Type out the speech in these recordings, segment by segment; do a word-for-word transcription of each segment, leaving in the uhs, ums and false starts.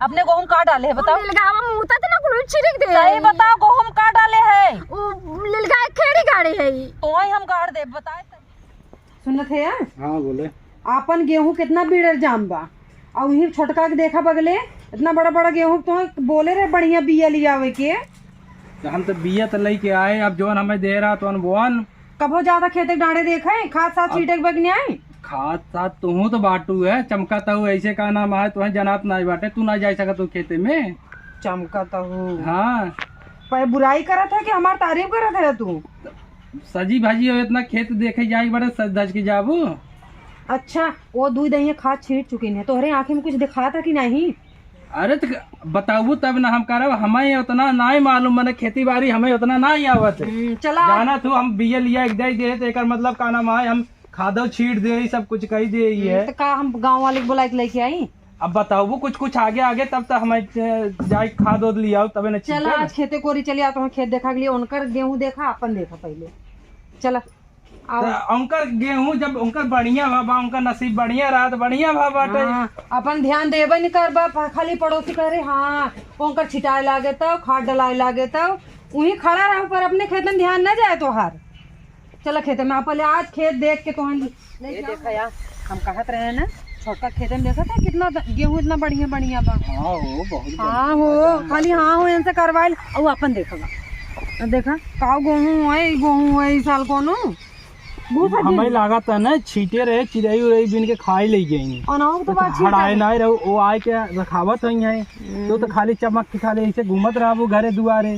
अपने गोहूँ का डाले है, बताओ। लिलगावा मुँह तक ना कुल छिड़क दे। सही बताओ, गोहूँ का डाले है? ओ लिलगा एक खेड़ी गाड़े है। तो वही हम गाड़ दे, बताए। सुनत है यार? हाँ, बोले। आपन गेहूँ कितना बीड़र जाम बा, और वही छोटका के देखा बगले, इतना बड़ा बड़ा गेहूँ तो बोले रहे बढ़िया बिया लियावे के। तो हम तो बिया तो लेके आए, अब जौन हमें दे रहा तो बोन। कबो ज्यादा खेते डांडे देखे, खाद साथ अब छीटे के बगने आई। खाद साथ तुहू तो बाटू है, चमका तहू ऐसे का नाम है, तुहे जनात नाई बाटे, तू ना जाई सकत हो खेते में। चमका तहू। हाँ। पर बुराई करत है कि हमार तारीफ करत है तू? सजी भजी हो, इतना खेत देखे जाए बड़े सज धज के जाबू। अच्छा, वो दुई दहिया खाद छीट चुकिन है, तोहरे आँखें में कुछ दिखाता कि नहीं? अरे तो बताबू तब ना हम करब, हमें उतना नाई मालूम, मने खेती बाड़ी हमें उतना नाई आवत है। हम्म, चला। जाना तू हम बिया लिया एक दे दे, तो एकर मतलब का नाम है, हम खादो छीट दे, सब कुछ कही दे ही हम्म, है। तो का हम गाँव वाले के बुला के लेके आई? अब बताबू कुछ कुछ आगे आगे, तब तो हमें, अ, जाए खाद ओद लियाओ, तबे न चला, छीटे। आज खेते कोरी चली आ, तो हम खेत देखा के लिए, उनकर गेहूँ देखा, अपन देखा पहले। चला। तो उनकर गेहूँ जब उनकर बढ़िया भा बा, उनकर नसीब बढ़िया रहा तो बढ़िया भा बाटे। हाँ, अपन ध्यान देबे नहीं करबा, प-, खाली पड़ोसी करे, हाँ, उनकर छिटाए लागे तब, खाद डलाए लागे तब, वहीं खड़ा रहो पर अपने खेत में ध्यान न जाए तोहार। चलो खेते में, आप पहले आज खेत देख के तोहन ये देखा यार, हम कहत रहे ना, छोटका खेते में देखा था कितना द-, गेहूँ इतना बढ़िया बढ़िया बा। हाँ हो, बहुत हाँ बढ़िया। हो, खाली हाँ हो इनसे करवाइल, और अपन देखा, देखा, का गेहूँ है, ई गेहूँ है, ई साल कोनो। भूसा हमें गिर लागत है ना, छीटे रहे, चिड़ई उड़ई बिन के खाए ले गई। अनाव तो बात छीटा हड़ाए है। नहीं रहो, वो आए के रखावत हुई है। हम्म। तो, तो खाली चमक के खाली ऐसे घूमत रहा वो घरे दुआरे।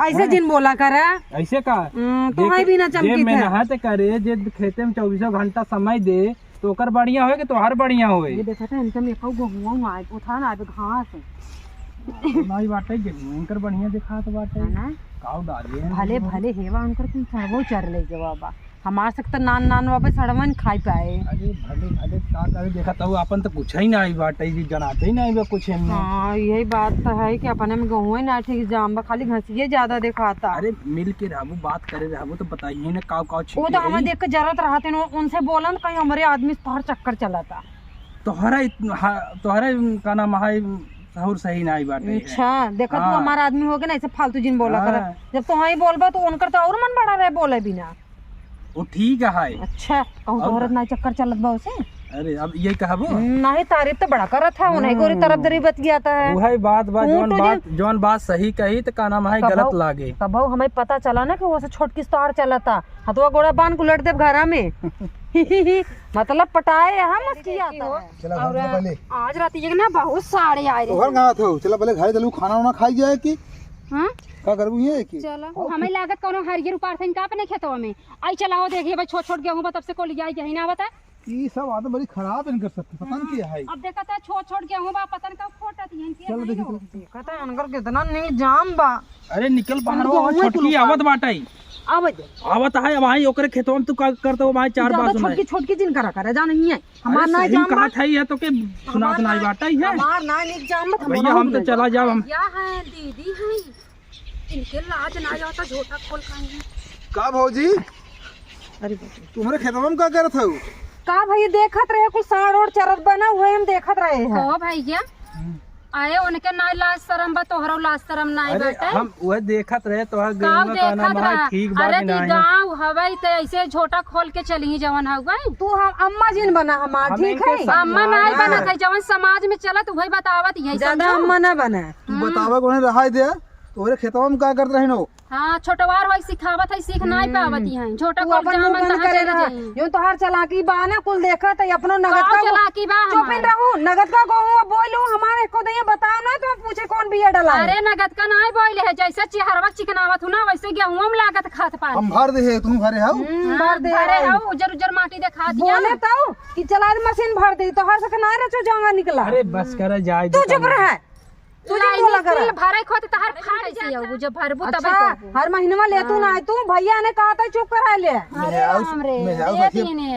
ऐसे हैं? जिन बोला करा। ऐसे का? हम्म, तो देख, है भी ना जे चमकी थे। मेहनत करे, जे खेते में चउबीसों घंटा समय दे, तो ओकर बढ़िया होए कि तोहार बढ़िया होए? ये देखा था, इनके में कहू गेहूं आए, उठा ना आवे घास। नहीं बाटे गेहूं, इनकर बढ़िया दिखात बाटे। है ना? काव डाले हैं भले, गेहूं। भले हेवा उनकर कुल सड़वो चर ले गवा बा। हमार से त नान नान बाबे सड़वन खाई पाए। अरे भले, भले का करे, देखा तो अपन तो कुछ ही ना आई बाटे, ये जनाते ही ना आई बा कुछ इनमें। हाँ, यही बात तो है कि अपने में गेहूं ही ना ठीक जाम बा, खाली घसिये ज्यादा दिखाता। अरे मिल के रहबू, बात करे रहबू तो बताइए ना काव काव वो छीटे तो हमें आई। देख के जरत रहते न, उनसे बोलन कहीं हमरे आदमी से तोहर चक्कर चलता। तोहरा इत-, हा, तोहरे का नाम है, सहूर सही ना आई बाटे। अच्छा, देखा तू हाँ। हमारा आदमी हो के ना ऐसे फालतू जिन बोला हाँ। कर। जब तो हाँ ही बोलबा तो उनकर तो और मन बड़ा रहे बोले बिना। वो ठीक है। अच्छा, कहूँ और तोहरे का? ना चक्कर चलत बा उसे? अरे, अब ये कहबो? नहीं, तारीफ तो बड़ा करत है, उन्हीं को हम्म। तरफ दरी बतियाता है। वही बात, बात, ऊंट जौन जो बात, जौन बात सही कही, तो का नाम है, कबहू, गलत लागे। कबहू हमें पता चला ना कि वो से छोटकी से तार चलता, हथवा गोड़ा बांध के उलट देब घरा में। मतलब, पटाए हम मस्कियाता है। चला, घर और में पहले। आज रात ये ना बहुत साड़े आए रहे। तोहर कहाँ थे? चला, पहले घर चलू, खाना वाना खाई जाए कि? हाँ? का करबू ये कि? चला, हमें लागत कोनो हरियर उपार थे इनका अपने खेतवा में। आई चला हो, देखिए भाई, छोट छोट गेहूं बा, तब से कोलिया आई यही ना बता। ई सब आदत बड़ी खराब इनकर सबके, पता न हाँ, के है। अब देखत है छोट छोट गेहूं बा, पता न कब खोटत है इनके चल है देखी लोग। तो। देखत है इनकर कितना नीक जाम बा। अरे निकल बाहर, उनको वो हुए छोटकी कुल आवत बाटे। आवत है। आवत है, अब आई ओकरे खेतवा में तू का करत हो भाई, चार ज्यादा बात सुनाए। छोटकी, छोटकी जिन करा करे, जान नहीं है। हमार अरे ना सही जाम बा। कहत है, ये तो के सुनात हमार ना ना, बाटे है। हमार ना नीक जाम बा, भैया, हमार हम तो नहीं चला जाब, हम। या है, दीदी है। इनके लाज ना जाता, झोटा खोल खाएंगे। का भौजी? अरे बाप रे। तुम्हरे खेतवा में का करत हऊ? का भैया, देखत रहे, कुल साँड़ ओड़ चरत बना, उहे हम देखत रहे हैं। कहो भैया, हम्म। आए उनके ना लाज शरम बा, तोहरो लाज शरम ना अरे, बाटे। हम उहे देखत रहे, तोहर का गेहुआ का नाम देखत है, रहा? ठीक बा अरे कि दी, नहीं? गाँव हवई त ऐसे झोटा खोल के चली जवन हवई। तू हम अम्मा जिन बना हमार, हम ठीक इनके है? सब अम्मा ना नहीं है। बना थे, जवन समाज में चलत उहे बतावत यही ज्यादा समझो। अम्मा ना बना। तू हम्म। बतावे को नहीं रहाई दे। तोहरे खेतवा में का करत रहिन हो? हाँ, छोटवार होई सिखावत है, सीख नाई हम्म। पावत ही हैं। छोटा तू कोल अपन जामा मुंह बंद कहाँ करे चली रहा। जाई? जो तोहार चालाकी बा ना, कुल देखत है, अपनो नगद का का चालाकी बा चुप हमार? रहू, नगद का गेहूं बोलू, हमार एको दइया बताओ ना, तो पूछे कौन बिया डला है? अरे, नगद का नाई बोले है, जैसे चेहरवा चिकनावत हूँ ना, वैसे गेहूं में लागत खात पानी। हम भर दे है, तुम भरे हो? हम्म, हाँ, भर दे भरे है। हो, उजर उजर माटी देखा दिया। बोले तो कि चला दे मशीन भर दे, तोहार से ना रचो जाऊंगा निकला। अरे, बस करे, जाए तू दे चुप काम। रहा। तू जो लाइन बोला करा। बिल भरे खोत तहार अरे, फाट कैसे जाता। आऊ? जब भरबू तबे अच्छा, करबू। हर महीनवा ले तू ना हाँ। आए तू, भैया ने कहा था चुप करा ले। अरे मेहरारू से, राम रे, मेहरारू दे से दीने।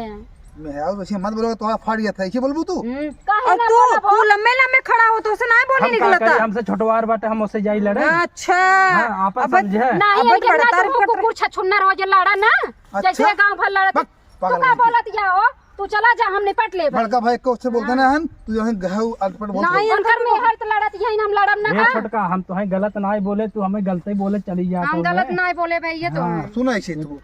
मेहरारू से मत बोलो, तोहार फाट गया था, ऐसे बोलबू तू? हम्म। काहे और ना तू, बोलब तू हो? लम्बे लम्बे खड़ा हो, तो उसे ना बोली हम का निकलता। करी, हमसे छोटवार बाटे, हम उससे जाई लड़े। अच्छा। हाँ, आपस अब समझे। नहीं, अब ये बड़ा कितना तारीफ तू करता है। कुकुर छछुन्नर हो जे लड़ा ना, अच्छा। जैसे गाँव भर लड़त। बक, तू पागल का है। बोलत या हो? तू चला जा, हम निपट लेबे। बड़का भाई को उससे बोलते हाँ। ना हन, तू यहाँ गहू अटपट बोलत नहीं, हो। उनकर मेहर त लड़त यही ए छोटका, हम तोहे गलत नाहीं बोले, तू हमें गलते बोले चली जात हम हवे। गलत नाहीं बोले भइया तो हाँ। हैं। सुन ऐसे तू।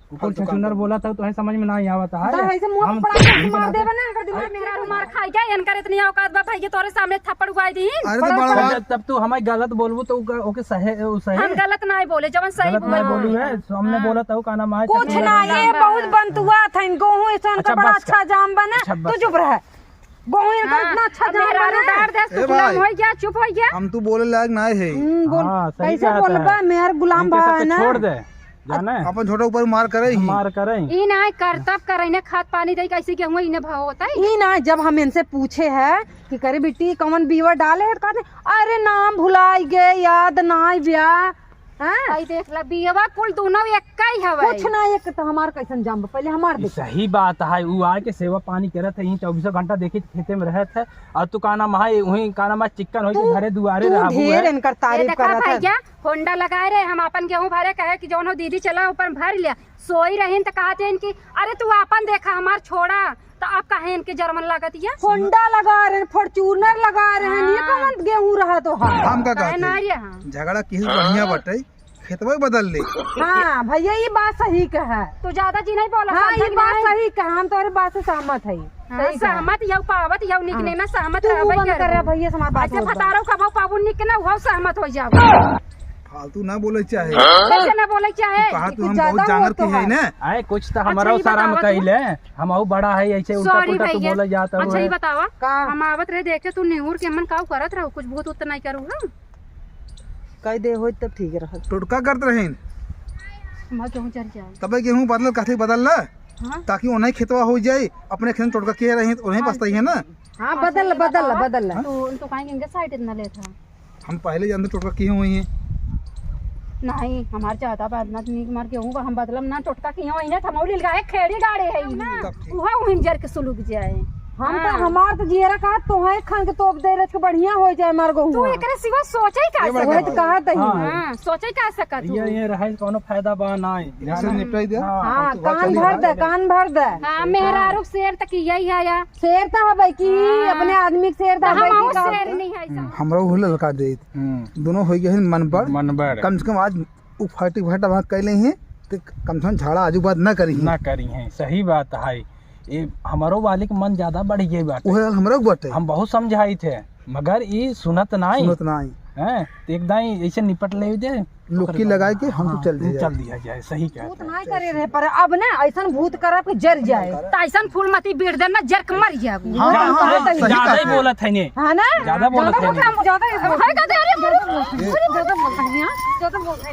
कुकुर छछुनर बोला था, तोहे समझ में नाहीं आवत है। तो ऐसे मुंह हम पर पड़ा के मार देबे ना, अगर दिमाग मेरा रुमाल खाई गया, इनकर इतनी औकात बा भइया, तोरे सामने थप्पड़ उगाई दी। अरे तो बड़ा तब, तब तू हमें गलत बोलबू तो ओके, ओके सहे, उ सहे। हम गलत नाहीं बोले, जवन सही गलत बोले। नाहीं बोलू है, सामने हाँ। बोला था, का नाम है? कुछ ना, ये बहुत बनतुआ था, इनको हूँ, इनका अच्छा, बड़ा बस कर। अच्छा जाम बना। अच्छा, बस तू चुप कर। रह। गोविंद का हाँ, इतना अच्छा अब जान मेहरारू बना। डार दे, ए सुखला भाई, हो गया, चुप हो गया। हम तू बोले लायक ना है। हम्म, बोल, हाँ, सही कैसे कहता बोलबा? है। मेहर गुलाम इनके भा सब है तो ना। छोड़ दे, जाने। अपन छोटा ऊपर मार करे ही। मार करे ही। ई ना करतब करे, इन्हें खाद पानी दे, कैसे गेहूं इन्हें भाव होता है? ई ना, जब हम इनसे पूछे है कि करे बिट्टी कौन बीवा डाले है, तो कहते, "अरे नाम भुलाई गए, याद ना ब्या।" हाँ? भाई देख ला, बियवा कुल दोनों एक्का ही हवे। कुछ ना, एक तो हमार कैसन जाम बा, पहले हमार ई देख। सही बात है, उ आके सेवा पानी करत है, यहीं चउबीसों घंटा देखी खेते में रहत है, और तू का नाम है, वहीं का नाम है, चिक्कन होई के तू, घरे दुआरे तू रहबू ढेर है। इनकर ये तारीफ देखा करत है। भैया, होंडा लगाए रहे, हम अपन गेहूं भरे, कहे कि जौन हो दीदी चला ऊपर भर लिया, सोई रहीन तो कहते हैं कि अरे तू अपन देखा, हमार छोड़ा, तो आप काहे इनके जर्मन लागत या? होंडा लगा रहे हैं, फॉर्च्यूनर लगा रहे हैं, ये हाँ। कौन गेहूं रहा तो है? हम का काहे कहते ना हैं? रे, हाँ। झगड़ा किसी बढ़िया बटे, खेतवा ही बदल ले। हाँ भैया, ये बात सही कहा। तू ज्यादा जी नहीं बोला, हाँ, समझ ये में बात नहीं। सही कहा, हम तोरे बात से सहमत है। हाँ, सही कहा। सहमत यौ पावत यौ निक हाँ। नहीं ना, सहमत तू रहबे बंद कर। कर रहा भैया, समाज बात अच्छा, होत बा। भतारो कबो पाबू निक ना, उहो सहमत हो जाओ। फालतू ना बोले चाहे। कैसे ना बोले चाहे? तू कहा तू कुछ हम ज्यादा बहुत जांगर होत की है है। ना। आए, कुछ तो अच्छा, हमारा ये सारा बतावा तू। कइले। हम अउ बड़ा है, ऐसे उल्टा sorry पुल्टा तो भैया। बोला जाता अच्छा, हुआ ये है। बतावा, का? हम आवत रहे देखे, तू निहुर के मन काऊ करत रहो, कुछ भूत उत नहीं करू, हाँ? कह दे होई तब ठीक रह। टोटका करत रहीन। हमार गेहूं चल जाए। तबे गेहूं बदल, काठी बदल ला, हाँ? ताकि उन्हें खेतवा हो जाए, अपने खेत में टोटका किए रहीन, उन्हें हाँ, पछताई है ना। हाँ, हाँ, बदल, सही बदल, बतावा। बदल। हाँ? तू, तू काहे के साइड इतना लेत है? हम पहले जानते टोटका किए हुई हैं। नहीं, हमार ज्यादा बात ना, नीक मार के हूँ, हम बदलब ना, टोटका किए हुई ना, थमौली लगा है, खेड़ी गाड़े है ई। तब ठीक। उहा उहिन जर के सुलुक जाए। हम तो, हाँ। हमार तो जियरा का तोहे खान के तोप दे रच के बढ़िया हो जाए मार गहूँ। तू एकरे सिवा सोचे का ये बड़ा सकत? वही तो कहा तही। हाँ। हाँ, सोचे का सकत ये, तू? ये रहे कोनो फायदा बा ना। इनसे निपटाई दे। हाँ, हाँ, हम तो कान चली भर दे, जाए। कान भर दे। हाँ, मेहरारू शेर तक यही है या। शेर त हबै की, हाँ। अपने आदमी के शेर त त हबै हम की और का शेर होता? नहीं है ऐसा। हम्म, हमरा उहे ललका देत। हम्म। दोनों होइ गए हैं मनबड़। मनबड़। कम से कम आज उ फाटी फाटा वहाँ कैले हैं, तो कम से कम झाड़ा आजू बात ना करी हैं। ना करी हैं, सही बात है। ये हमारो वाले के मन ज्यादा बढ़ गए बाटे। उहे हाल हमरा के बाटे। हम बहुत समझाई थे, मगर ई सुनत नाई। सुनत नाई। हैं? तो एक दाई ऐसे निपट ले दे। लुक्की ओकर लगाए के हम हाँ, तो चल दिया जाए। चल दिया जाए, सही कहत है। भूत नाई करे रहे, पर अब ना ऐसन भूत करब कि जर जाए। त ऐसन फूल मती बीड़ दे ना, जर के मर जाबू। हाँ, हाँ, हाँ, ज्यादा सही ज्यादा ही कहत है। बोलत है ने। हाँ ना? ज्यादा बोलत है ने। ज्यादा, ज्यादा, है का दे, अरे, ज्यादा बोलत है, ज्यादा बोलत है, हाँ? ज्यादा बोलत है,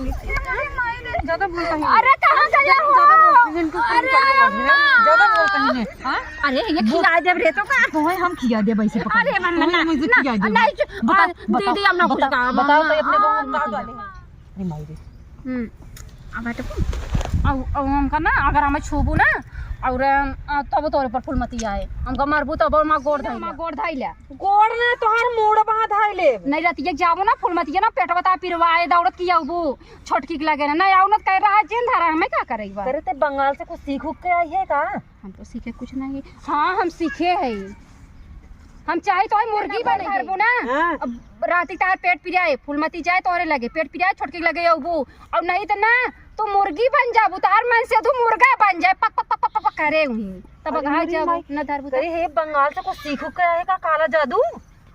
ज्यादा बोलत है। अरे, कहाँ गया हो? ज्यादा बोलत है, इनको अरे, ज्यादा बोलत है, अम्मा। ज्यादा बोलत है ने, हाँ? अरे, ये खिला देब रे तो का? तोहे हम खिया देब ऐसे पकड़। अरे, मम्मा, तोहे ना, हम ऐसे ना, खिया देब। नहीं, बता, आ, बता, दीदी, हम ना कुछ बता, काम, बताओ तो हाँ, अपने को हाँ, उनका हाँ। वाले हैं। अरे माई रे। हम्म, अब हटो। औ, औ हमका ना, अगर हमें छूबू ना, और, अ, तब तोरे पर फूलमती आए। हमका मारबू तब और माँ गोड़ धाई ले। माँ गोड़ धाई ले। गोड़ ना, तोहार मूड़ बाँह धाई ले। नहीं, रतिया जाबू ना, फूलमतिया ना, पेट बता पिरवाए, दौड़त की आबू, छोटकी के लगे ना, नहीं आऊ ना, कह रहा, जिन धरा, हमें का करे बा? अरे, ते बंगाल से कुछ सीख उख के आई है का? हम तो सीखे कुछ नहीं। हाँ, हम सीखे है। हम चाहे तो मुर्गी बन धरबू ना। हाँ। अब राती तार पेट पिराए, फूलमती जाए तोरे लगे, पेट पिराए छोटकी लगे अबू। और नहीं तो ना, तू मुर्गी बन जाबू, तार मन से तू मुर्गा बन जाए, पक, पक, पक, पक, पक करे हुई। तब अरे कहाँ मेरी जाबू, माई। न धरबू तो। अरे हे, बंगाल से कुछ सीखू क्या है का काला जादू?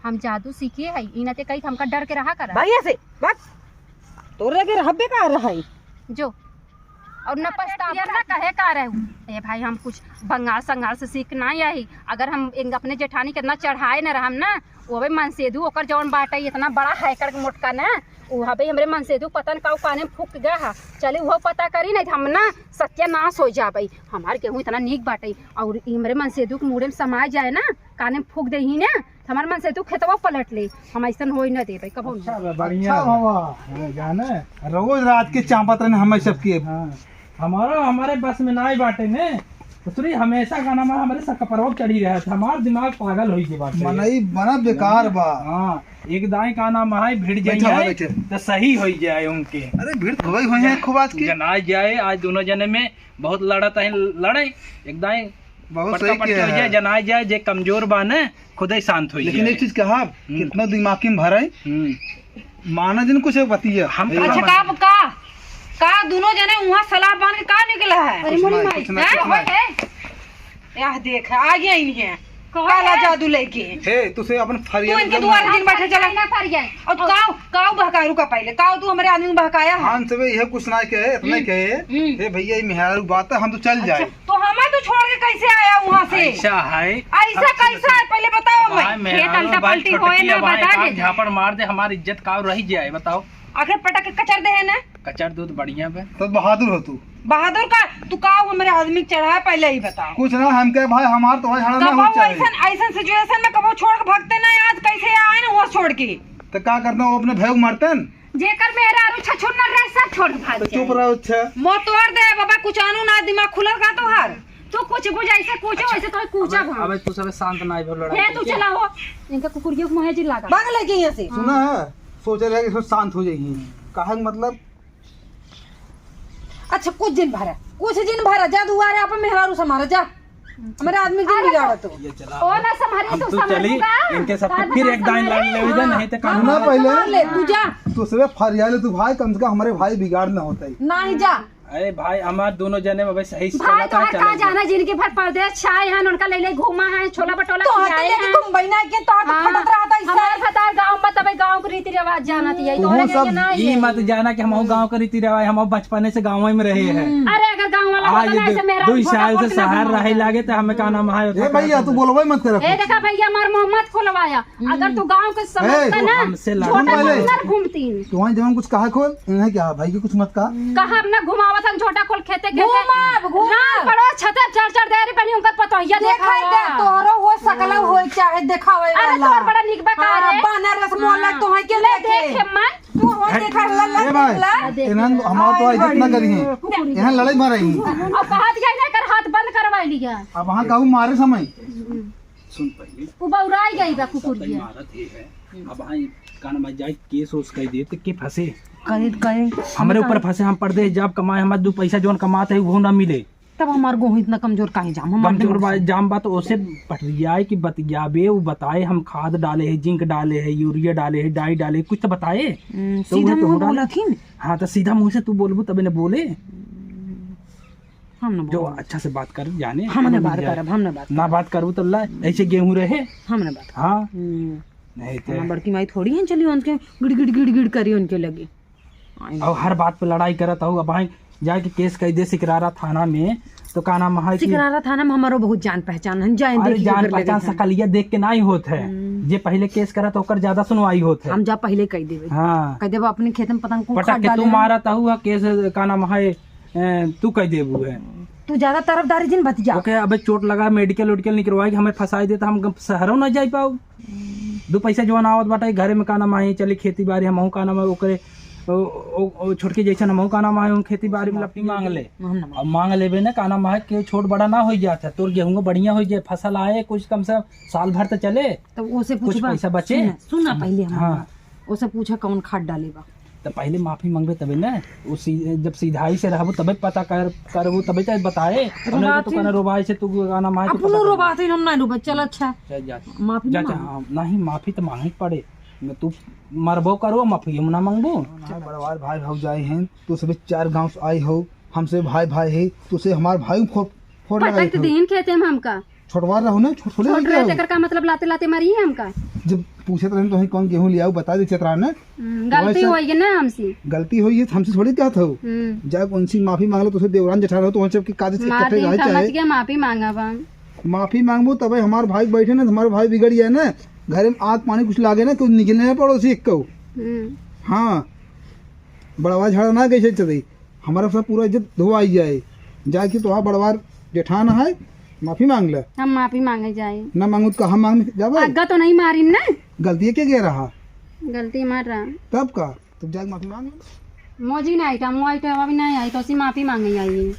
हम जादू सीखे है, इना ते कही हमका डर के रहा करा। भैया से, बस। तोरे लगे रहबे का रहा है? जो। और न पछतावा ना कहे का रहे। ए भाई, हम कुछ बंगाल संगाल से सीख ना आई। अगर हम एक अपने जेठानी के इतना चढ़ाए न रहम ना, वो अबे मनसेधु ओकर जौन बाटे इतना बड़ा हैकर के मोटका ना, वो अबे हमरे मनसेधु पता न का काने में फूक गया है। चली वो पता करी, नहीं तो हम ना सत्यानाश हो जाबे। हमार गेहूं इतना नीक बाटे और ई हमरे मनसेधु के मूड़े में समा जाए ना, काने में फूक दे ही ना, हमार मनसेधु खेतवा पलट ले, हम ऐसन होई न देबे कबो अच्छा ना। बा, बढ़िया अच्छा बा। बाबा, हाँ, जाने। रोज रात के चापत रहने हमें सबके। हाँ, हमारा, हमारे बस में नाई बाटे ने। ससुरी हमेशा का नाम है, हमारे सकपरवा चढ़ी रहे थे, हमार दिमाग पागल होई के बाटे। मनई बना बेकार बा। हाँ, एक दाई का नाम है, भिड़ बैठा जाइए, हो, बैठे। तो सही होई जाए उनके। अरे भिड़ तो होई होई है खूब आज के। जनाई जाए, आज दोनों जने में बहुत लड़त है, लड़े, एक दाई बहुत पटका सही पटकी किया हो जाए, है। जनाई जाए, जे कमजोर बा ने, खुदे शांत होई लेकिन जाए। एक चीज कहा, हम्म। कितना दिमाग में भरे, हम्म। माना जिन कुछ एक बतिया। हम ए, का अच्छा, माना? का, का, का दोनों जने उहाँ सलाह बांध के का निकला है? अरे कुछ मोरी नहीं, माई, कुछ नहीं, हैं? कुछ नहीं। याह देख, आ गया इन्हें। कहो काला है। जादू लेके। हे, तुसे अपन तू फरिया इनके जब दुआरे ना दिन बैठे चला। ना फरिया। और काऊ, काऊ बहका, रुका पहले। काऊ तू हमरे आदमी को बहकाया है? हाँ, सबे यह कुछ ना कहे, इतना हम्म, कहे। हम्म। हे भैया, ये मेहरारू बात है, हम तो चल अच्छा, जाए। तो हमें तो छोड़ के कैसे आया वहाँ से? ऐसा है। ऐसा अब कैसा है, पहले बताओ हमारे मैं। मेहरारू खेत अलटा भाई पलटी छोटकी होए ना, अब आए, बता कान दे। झापड़ मार दे, हमारी इज्जत काऊ रही जाए, बताओ। आखिर पटक के कचर दे है ना? कचर दूध बढ़िया बे। तो बहादुर हो तू। बहादुर का? तू का हमरे आदमी के चढ़ा, पहले ही बता। कुछ ना, हम कहे भाई, हमार तो भाई हड़ा ना कबो हो चाहे। ऐसन, ऐसन situation में कबो छोड़ के भागते ना, आज कैसे आए ना वो छोड़ के। तो का करता हूँ, अपने भाई को मारते हैं? जेकर मेहरारू छछुन्नर रहे, सब छोड़ के भाग तो चुप जाए। रहो, अच्छा। मोतोर दे बाबा, कुछ आनू ना, दिमाग खुलल का तोहार? तू कुछ बुझ, ऐसे पूछो, अच्छा, वैसे तो पूछब अबे, हम। अबे तू सबे शांत ना आइबो लड़ाई हे, तू करके। चला हो। इनका कुकुरिया को मोहे जी लागा। भाग लेके यहाँ से। सुना है, सोचे रहे कि सब शांत हो जाएगी। काहे मतलब? अच्छा, कुछ दिन भरा, कुछ दिन भरा, जा दुआरे अपन मेहरारू से मारा, जा। हमारे आदमी के अरे बिगाड़ा तो। ये चला। ओ ना संभारी, हम तू तो संभारी चली, का? इनके सब रात फिर भर एक दाइन संभारी। लाइन लेवे दे, हाँ, नहीं तो काम ना संभार पहले। ले, तू जा। तू सबे फरिया ले, तू भाई, कम से कम हमारे भाई बिगाड़ ना होता है। नहीं जा। अरे भाई, हमार दोनों जने में भाई सही से भाई, चला था, तोहर का चला जाना, जिनके भर परदेस छाए हैं, उनका ले ले घूमा है, छोला भटोला तोहर तो खियाए लेके हैं। घूमबई ना के, तोहर तो हाँ, फटत रहता है हमारे सब। भतार गाँव में तबे गाँव के रीति रिवाज जानत है, तू तोहरे सब जैसे ना ई है। मत जाना कि हम गाँव के रीति रिवाज, हम बचपने से गाँव में रहे हैं। हम्म। अरे अगर गाँव वाला हाँ, होता ये ना, दो, ऐसे मेरा दो छोटा साल से बोलते ना शहर घूमा रहे होता। लागे तो हमें का नाम है, ए भैया, तू बोलबे मत कर ए कुछ। देखा भैया, हमार मुँह मत खोलवाया। अगर तू गाँव के समझता ए, ना, हमसे लड़- छोटा सुन पहले। मत घूमती। तू वहाँ जवन कुछ कहा खोल, इन्हें क्या भाई की कुछ मत कहा। कहा अपना घुमावत हम छोटा खोल खेते खेते। घूमब, घूमब। राम पड़ोस छते चढ़ चढ़ दे रे बनी उनकर पतोहिया देखा देखा। दे, तोहरो हो सकल हो चाहे देखावे अरे वाला। तोर बड़ा निक बा का हाँ, रे? बानर रस मोहल्ला हाँ। तोहे के ले देखे। देखे मन। तू हो देखा लल्ला ए भाई, देखला। इन्हन हमार तो आए इज्जत ना करी है। कुकुर। यहाँ लड़ाई मारा ही। अब कहा दिया ना कर हाथ बंद करवा लिया। अब वहाँ कहूँ मारे समय। सुन पहले। उ बौराई गई बा कुकुर सब के। इमारत ही है। अब हाँ, कान में जाए केस ओस कह दे तो के फंसे? कहीं, कहीं। हमरे ऊपर फंसे, हम परदेस जाब कमाए, हमार दू पैसा जौन कमात है वो ना मिले। तब हमार गोहूँ इतना कमजोर काहे जाम? हम कमजोर बा, जाम बा तो ओसे पटरियाए कि बतियाबे, उ बताए हम खाद डाले है, जिंक डाले है, यूरिया डाले है, डाई डाले है, कुछ तो बताए। हम्म, तो सीधा उहे तो मुँह हो डाले। बोलथिन। हाँ, तो सीधा मुँह से तू बोलबू तबे न बोले। हम न जो बोलब। अच्छा से बात कर, जाने, हम न समझ बात जाए। करब, हम न बात ना करब। बात करबू तो ला, ऐसे गेहूं रहे। हम न बात करब। हाँ। हम्म। नहीं तो हमार बड़की माई थोड़ी हैं, चली उनके गिड़ गिड़ गिड़ गिड़ करी उनके लगे। आई। और हर बात पे लड़ाई करत हो, अब भाई जाके केस कह दे सिकरारा थाना में, तो का नाम है कि सिकरारा थाना में हमारो बहुत जान पहचान है, जाए अरे देखी जान ओकर लगे पहचान हैं। सकलिया देख के नहीं होत है। हम्म। जे पहले केस करत ओकर ज्यादा सुनवाई होत है। हम जा पहले कह देबे। हाँ। कह देबे अपने खेत में पतंग को पटक खाद के तू डाले हैं। मारत हो, केस का नाम है ए, तू कह देबू है। तू ज्यादा तरफदारी जिन बतिया। ओके, अबे चोट लगा, मेडिकल उडिकल निकलवाई के हमें फंसाई दे, तो हम शहरों ना जाई पाऊ। दो पैसा जवन आवत बाटे, घरे में का नाम है, चली खेती बाड़ी, हमहू का नाम है, ओकरे, ओ, ओ, ओ, छोटकी जैसन हमहू का नाम है, उन खेती बाड़ी में लपटी मांग ले। हम ना अब मांग लेबे ना, का नाम है, कि छोट बड़ा ना हो जात है, तोर गेहूं बढ़िया हो जाए, फसल आए, कुछ कम से कम साल भर तो चले, तब ओसे कुछ पूछबा। पैसा बचे। सुना, सुना पहले हम हाँ। ओसे पूछा कौन खाद डाले बा। तो पहले माफी मांगबे तबे ना, वो सी-, जब सीधाई से रहबो तबे पता कर, करबो तबे तो बताए। और नहीं तो रोबाती। कहना रोबाई से तू गाना मार के अपनो पता कर। रोबाती हम ना रोबा, चल अच्छा। चल जा। माफी जा, ना जा, मांगो। हाँ, नहीं माफी तो मांगे पड़े। मैं तू मरबो करो, माफी हम ना मांगबो। ना, बड़वार भाई भौजाई हैं, तू सभी चार गांव से आई हो, हमसे भाई भाई है, तू से हमार भाई फो-, फोड़ पटक लगाई तो हो। दीन खेते में हमका। छोटवार रहो ना, छोट, छोटे छोट रहे रहे हो। तेकर का मतलब लाते लाते मारी है हमका? जब पूछत रहे तो कौन गेहूं ले आओ, बता दे चतरा ना। हम्म, गलती वैसे होई है ना हमसे। गलती होई है, हमसे थोड़ी कहत हो। हम्म। जब उनसे माफी मांग लो तो उसे देवरान जेठान हो तो उनसे की काजे से मार इकट्ठे दी रहे हमका चाहे। मत के माफी मांगब हम। माफी मांगबो तबे हमार भाई बैठे ना, हमार भाई बिगड़ जाए ना, घर में आग पानी कुछ लागे ना तो निकले ना पड़ोसी एक को। हम्म। हाँ, बड़वा झाड़ा ना कैसे चले। हमारा सब पूरा इज्जत धोआई जाए। जाके तोहार बड़वार जेठान है, माफी मांग ले। हम माफी मांगे जाए। ना मांगू तो कहाँ मांग जाबे? आगा तो नहीं मारी ना। गलती के गया रहा? गलती मार रहा। तब का? तब जाके माफी मांग ले। मोजी नहीं आई था, मोई तो अभी नहीं आई, तो उसी माफी मांगे आई।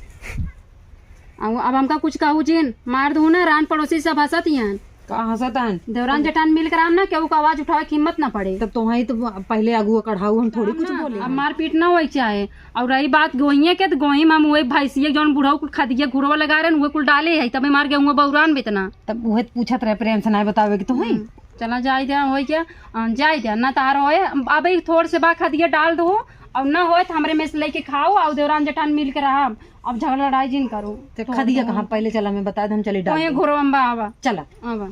अब, अब हमका कुछ कहू जिन, मार दू ना, रान पड़ोसी सब हंसत ही हैं। का हंसत हन? देवरान जेठान मिल के रहम ना, केहू का आवाज उठावे के हिम्मत ना पड़े। तब तोहाई तो पहले अगुआ कढ़ाऊ, हम थोड़ी कुछ ना, बोले। अब मारपीट ना होई चाहे। और रही बात गोहिए के, तो गोही में हम वही भैंसिए जौन बुढ़ऊ कुल खदिया घुड़वा लगा रहे, उहे कुल डाले है, तबे मार के हुआ बौरान बेतना। तब उहे पूछत रहे, प्रेम से ना बतावे के तो होई। हम्म। चला जाए दे, हो गया, अ, जाए दे, ना तार होए, अब एक थोड़ से बा खदिया डाल दो, और ना होए तो हमरे में से लेके खाओ, और देवरान जेठान मिल के रहा, अब झगड़ा लड़ाई जिन करो। तो खदिया कहाँ, पहले चला मैं बता दे, हम चले डाल वहीं दे। घुरवा में बा, आवा। चला। आवा।